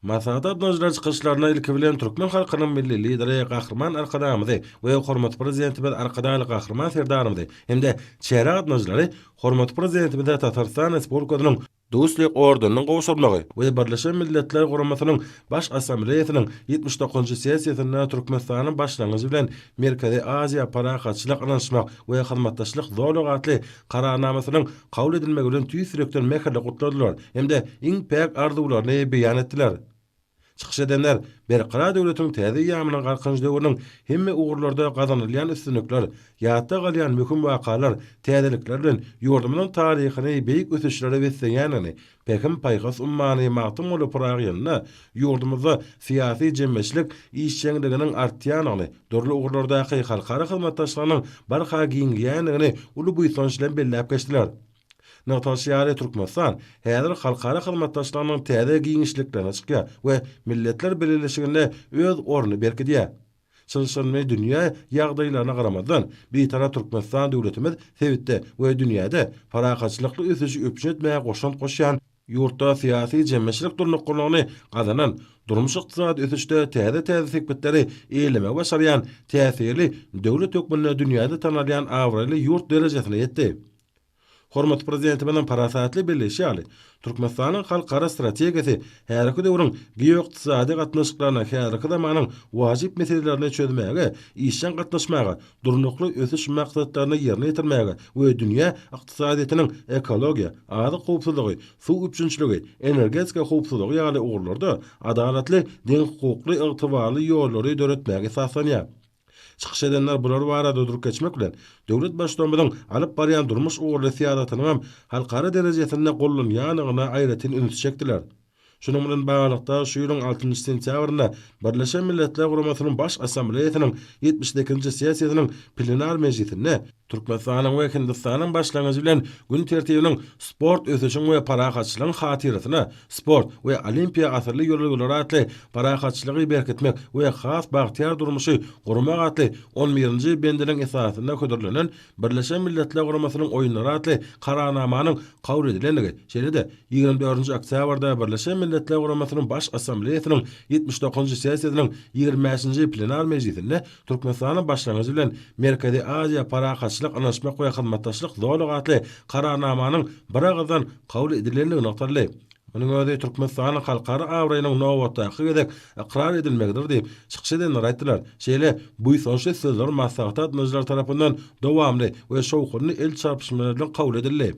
Maslahata gatnaşyjylar çykyşlarynda ilki bilen türkmen halkynyň Milli Lideri Gahryman Arkadagymyzy we hormatly Prezidentimiz Arkadagly Gahryman Serdarymyzy hem-de çärä gatnaşyjylary hormatly Prezidentimize Tatarystan Respublikasynyň Dustlik ordeniniň gowşurylmagy we Birleşen Milletler Guramasynyň Baş Assambleýasynyň 79-njy sessiýasynda Türkmenistanyň başlangyjy bilen Merkezi Aziýa parahatçylyk, ynanyşmak we hyzmatdaşlyk zolagy atly Kararnamasynyň kabul edilmegi bilen tüýs ýürekden mähirli gutladylar hem-de iň päk arzuwlaryny beýan etdiler. Çykyş edenler Berkarar döwletiň täze eýýamynyň Galkynyş döwrüniň hemme ugurlarda gazanylýan üstünlikler, ýatda galýan möhüm wakalar, täzelikler bilen ýurdumyzyň taryhyny beýik ösüşlere besleýändigini, Pähim-paýhas ummany Magtymguly Pyragy ýylynda ýurdumyzda syýasy-jemgyýetçilik işjeňliginiň artýandygyny, dürli ugurlardaky halkara hyzmatdaşlygynyň barha giňeýändigini uly buýsanç bilen belläp geçdiler. Nygtalyşy ýaly, Türkmenistan häzir halkara hyzmatdaşlygynyň täze giňişliklerine çykýar we Milletler Bileleşiginde öz ornuny berkidýär. Çylşyrymly dünýä ýagdaýlaryna garamazdan, Bitarap Türkmenistan döwletimiz sebitde we dünýäde parahatçylykly ösüşi üpjün etmäge goşant goşýan, ýurtda syýasy-jemgyýetçilik durnuklylygyny gazanan, durmuş-ykdysady ösüşde täze-täze sepgitleri eýelemegi başarýan täsirli döwlet hökmünde dünýäde tanalýan abraýly ýurt derejesine ýetdi. Hormatly Prezidentimiziň parasatly belleýşi ýaly, Türkmenistanyň halkara strategiýasy häzirki döwrüň geoykdysady gatnaşyklaryna häzirki zamanyň wajyp meselelerini çözmäge işjeň gatnaşmaga, durnukly ösüş maksatlaryny ýerine ýetirmäge we dünýä ykdysadyýetiniň ekologiýa, azyk howpsuzlygy, suw üpjünçiligi, energetika howpsuzlygy ýaly ugurlarda adalatly, deňhukukly, ygtybarly ýollary döretmäge esaslanýar. Çykyş edenler bular barada durup geçmek bilen, döwlet Baştutanymyzyň alyp barýan durmuş ugurly syýasatynyňam halkara derejesinde gollanýandygyna aýratyn ünsi çekdiler. Şunuň bilen baglylykda, şu ýylyň altynjy sentýabrynda Birleşen Milletler Guramasynyň Baş Assambleýasynyň 78-nji sessiýasynyň plenar mejlisinde Türkmenistanyň we Hindistanyň başlangyjy bilen gün tertibiniň Sport ösüşiň we parahatçylygyň hatyrasyna, Sport we Olimpiýa asyrly ýörelgeleri atly parahatçylygy berkitmek we has bagtyýar durmuşy gurmak atly on birinji bendiniň esasynda hödürlenen Birleşen Milletler Guramasynyň Oýunlary atly Kararnamanyň kabul edilendigi, şeýle-de 24 nji oktýabrda Birleşen Milletler Guramasynyň Baş Assambleýasynyň 79-njy sessiýasynyň 25-nji plenar mejlisinde Türkmenistanyň başlangyjy bilen Merkezi Aziýa parahatçylyk, ynanyşmak we hyzmatdaşlyk zolagy atly Kararnamanyň biragyzdan kabul edilendigi nygtaldy. Munuň özi Türkmenistanyň halkara abraýynyň nobatdaky gezek ykrar edilmegidir diýip, çykyş edenler aýtdylar. Şeýle buýsançly sözler maslahata gatnaşyjylar tarapyndan dowamly we şowhunly el çarpyşmalar bilen kabul edildi.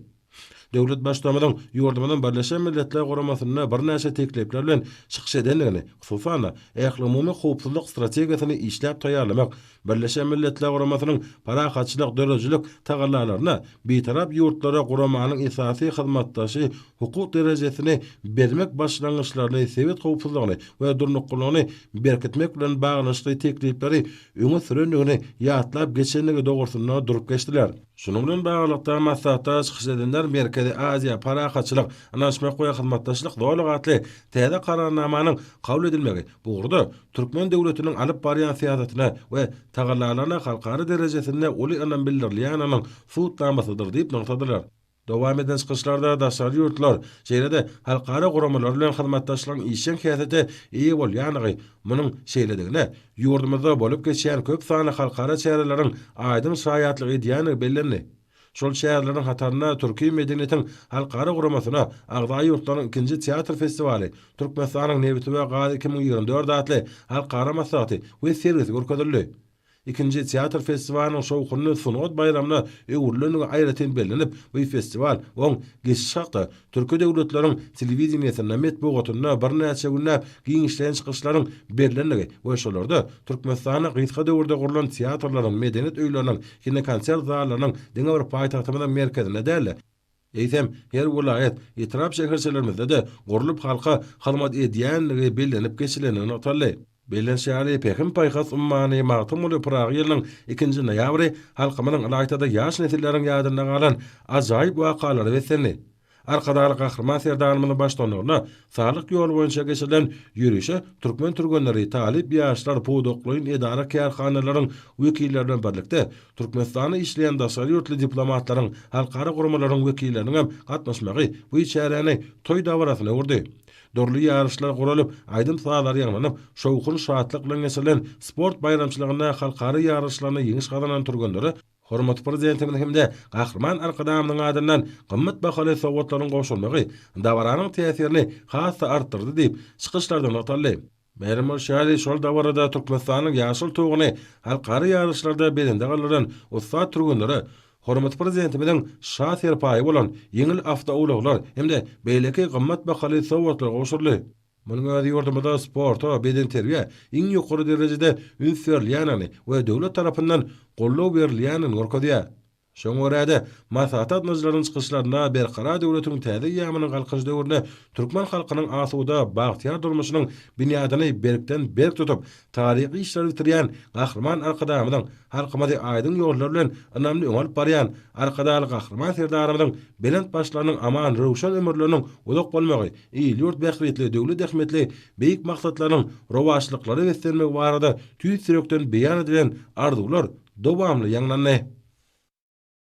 Döwlet Baştutanymyzyň ýurdumyzyň Birleşen Milletler Guramasynda birnäçe teklipler bilen çykyş edendigini, hususan-da, ählumumy howpsuzlyk strategiýasyny işläp taýýarlamak, Birleşen Milletler Guramasynyň parahatçylyk döredijilik tagallalaryna Bitarap ýurtlara guramanyň esasy hyzmatdaşy hukuk derejesini bermek başlangyçlaryny sebit howpsuzlygyny we durnuklylygyny berkitmek bilen baglanyşykly teklipleri öňe sürendigini ýatlap geçendigi dogrusynda durup geçdiler. Şunuň bilen baglylykda, maslahatda çykyş edenler Merkezi Aziýa, parahatçylyk, ynanyşmak we hyzmatdaşlyk zolagy atly täze Kararnamanyň kabul edilmegi bu ugurda türkmen döwletiniň alyp barýan syýasatyna we tagallalaryna halkara derejesinde uly ynam bildirilýändiginiň subutnamasydyr diýip nygtadylar. Dowam eden çykyşlarda daşary ýurtlar, şeýle-de halkara guramalar bilen hyzmatdaşlygyň işjeň häsiýete eýe bolýandygy, munuň şeýledigine ýurdumyzda bolup geçýän köp sanly halkara çäreleriň aýdyň şaýatlyk edýändigi bellendi. Şol çäreleriň hatarynda Türki medeniýetiň halkara guramasyna agza ýurtlaryň ikinji teatr festiwaly, Türkmenistanyň nebiti we gazy 2024 atly halkara maslahaty we sergisi görkezildi. Ikinji teatr festiwalynyň şowhunly sungat baýramyna öwrülendigi aýratyn bellenip, bu festiwal oň geçişi hakda türki döwletleriň telewideniýesinde, metbugatynda birnäçe günläp giňişleýin çykyşlaryň berlendigi we şolarda Türkmenistanda gysga döwürde gurlan teatrlaryň, medeniýet öýleriniň, kinokonsert zallarynyň diňe bir paýtagtymyzyň merkezinde däl-de, Eýsem, her welaýat, etrap-şäherçelerimizde-de gurlup halka hyzmat edýändigi bellenip geçilendigi nygtaldy. Bellenişi ýaly, Pähim-paýhas ummany Magtymguly Pyragy ýylynyň ikinji noýabry halkymyzyň, ylaýta-da ýaş nesilleriň ýadynda galan ajaýyp wakalara beslendi. Arkadagly Gahryman Serdarymyzyň baştutanlygynda Saglyk ýoly boýunça geçirilen ýörişe türkmen türgenleri, talyp ýaşlar, pudaklaýyn edara-kärhanalaryň wekilleri bilen birlikde, Türkmenistanda işleýän daşary ýurtly diplomatlaryň, halkara guramalaryň wekilleriniň hem gatnaşmagy bu çäräni toý dabarasyna öwürdi. Dürli ýaryşlar guralyp, aýdym-sazlar ýaňlanyp, şowhun-şatlyk bilen geçirilen sport baýramçylygynda halkara ýaryşlarynda ýeňiş gazanan türgenlere Hormatly Prezidentimiziň hem-de Gahryman Arkadagymyzyň adyndan gymmat bahaly sowgatlaryň gowşurylmagy dabaranyň täsirini has-da artdyrdy diýip, çykyşlarda nygtaldy. Mälim bolşy ýaly, şol dabarada Türkmenistanyň ýaşyl Tuguny halkara ýaryşlarda belende galdyran ussat türgenlere hormatly Prezidentimiziň Şa serpaýy bolan ýeňil awtoulaglar hem-de beýleki gymmat bahaly sowgatlar gowşuryldy. Munuň özi ýurdumyzda sporta, bedenterbiýä iň ýokary derejede üns berilýändigini we döwlet tarapyndan goldaw berilýändigini görkezýär. Şoňa görä-de, maslahata gatnaşyjylaryň çykyşlarynda Berkarar döwletiň täze eýýamynyň Galkynyş döwründe türkmen halkynyň asuda, bagtyýar durmuşynyň binýadyny berkden berk tutup, taryhy işleri bitirýän Gahryman Arkadagymyzyň halkymyzy aýdyň ýollar bilen ynamly öňe alyp barýan Arkadagly Gahryman Serdarymyzyň belent başlarynyň aman, röwşen ömürleriniň uzak bolmagy, il-ýurt bähbitli, döwlet ähmiýetli beýik maksatlarynyň rowaçlyklara beslenmegi barada tüýs ýürekden beýan edilen arzuwlar dowamly ýaňlandy.